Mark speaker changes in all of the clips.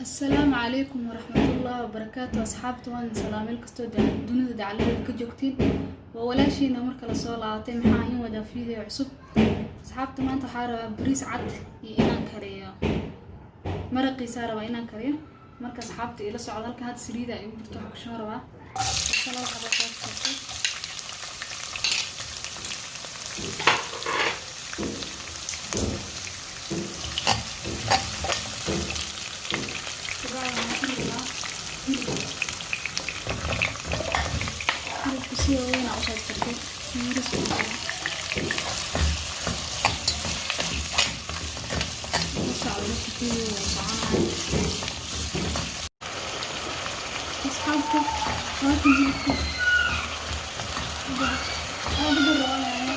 Speaker 1: Asalaamu calaykum waraxmatullaahi wabarakaatu. Asxaabta, waan salaameel kastoo dunida dacaladeeda ka joogtiin. Waa walaashiina marka lasoo laabatay. Maxaa in wadaa? Video cusub, asxaabta. Maanta waxaa rabaa bariis cad iyo inaan kariyo maraqiisaa rabaa inaan kariyo. Marka asxaabta, ila socda. Halka had saliida ay ugu jirto, waxaa kusoo rabaa basal laba xabo soo jartay. Kabacdi waxaan ku ridaa hilib. Hilibka si waaweyn aa usoo jartay, si yaris u la socdo. Marka video waa soconaya, asxaabta. Waa kan hilibka, waa ku darraa yaanyo,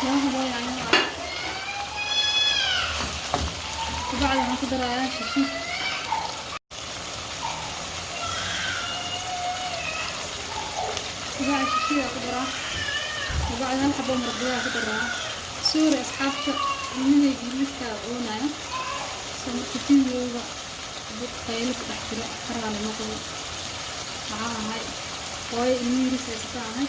Speaker 1: 2 xabo yaanyo ah. Kabacdi waxaan ku darayaa shishiid. Kabacdi shishiid aa ku daraa. Kabacdi hal xabo maraq digaag ku daraa. Sorry asxaabta, ilmahayga hilibka oonayo soo marka videoga dad qaylo ku dhex jiro karaali noqdo. Waxaa ahay hooyo ilmo yaris haysata ahay,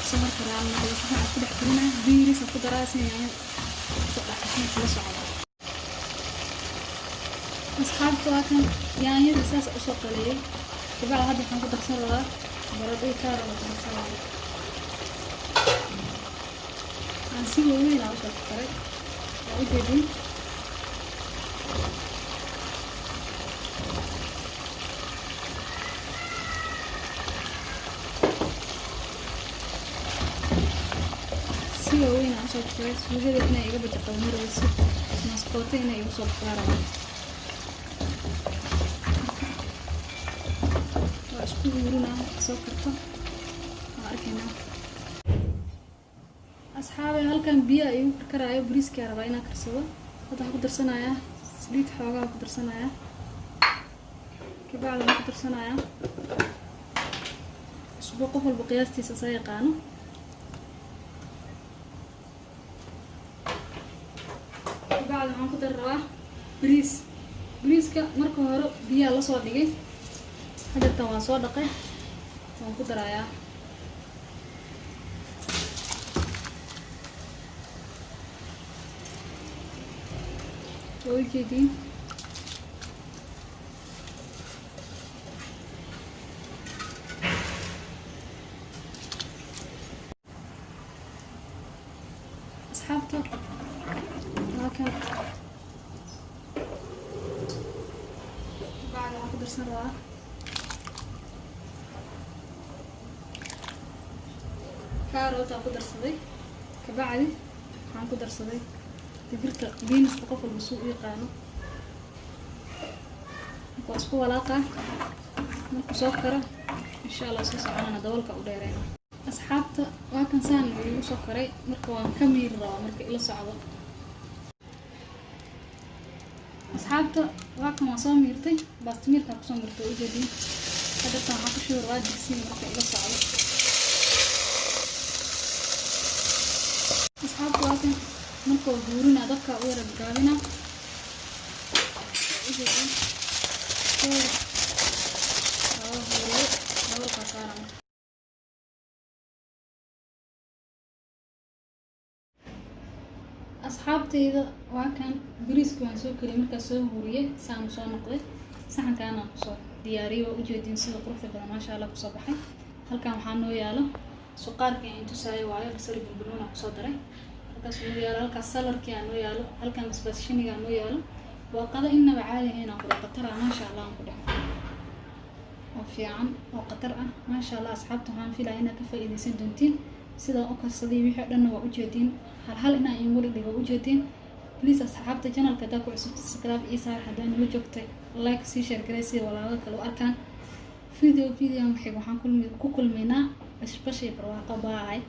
Speaker 1: soo marka raali noqdo. Si fiican isku dhex karinaya, biyo yaris ku daraa si yaanyo kusoo dhex gasho. La socdo asxaabta. Waa kan yaanyadii, saas usoo qaleeyay. Kabacdi hadda waxaan ku darsan rabaa baradho iyo kaarot ku darsan rabaa. Aan si waaweyn aa usoo karay, waa ujeedin. Si waaweyn aan usoo karay. Suugada inay iga bajaqado marayso, maskooto inay igu soo baxdaa rabaa. Waa isku huurinaa. Marka soo karto waan arkaynaa. Asxaabay, halkan biyaha igu karkaraayo, bariiskaa rabaa inaan karsado. Hadda waxaan ku darsanayaa saliid xoogaa ku darsanayaa. Kabacdi waxaan ku darsanayaa cusbo, qof walba qiyaastiisa saa yaqaano. Kabacdi waxaan ku dari rabaa bariis. Bariiska marka hore biyaha lasoo dhigay, hadeertan waan soo dhaqay, waan ku darayaa. Waa ujeediin. Asxaabta, waa kan. Bacda waxaan ku darsan rabaa carrot aan ku darsaday. Kabacdi waxaan ku darsaday digirta, beanska, qof walba suu u yaqaano. Marka waa isku walaaqaa. Markuu soo karo, insha Allah, soo soconana, dabolka u dheereyna. Asxaabta, waa kan, saan igu soo koray. Marka waan ka miiri rabaa. Marka ila socdo, asxaabta. Waa kan, waan soo miirtay, baastamiirkaa kusoo miirtay, waa ujeediin. Hadeertan waxaan ku shubi rabaa digsiga. Marka ila socdo, asxaabta. Waa kan. Marka waa huurinaa, dabka u yara gaabinaa. Waa ujeediin. Waa huuriye, dabolkaa saara. Marka asxaabtayda, waa kan bariiska, waan soo kariyay. Markaa soo huuriyey, saanu soo noqday. Saxankaana kusoo diyaariyay. Waa ujeediin sida quruxda badan, maasha Allah, kusoo baxay. Halkan waxaa noo yaalo suqaarkii aan tusaayo waayo, basali bulbuluuna kusoo daray. Halkaas noo yaalo, halkaas saladkii aa noo yaalo, halkan basbaas shiniga noo yaalo. Waa qado inaba caadi ahayn aan ku dhaho, qatar ah, maasha Allah, aan ku dhaho, oo fiican oo qatar ah, maasha Allah. Asxaabta, waxaan filaya inaad ka faa'iidaysan doontiin sidaan u karsaday. Wixii o dhanna waa ujeediin, hal hal inaan iigu dhigdhigo ujeediin. Please asxaabta, channelka haddaa ku cusubta, subscribe ii saar. Haddaa nala joogtay, like, sii share garay sida walaalada kale u arkaan. Video videoan waxay waxaan ku kulmaynaa bashbash iyo barwaaqo. Bye.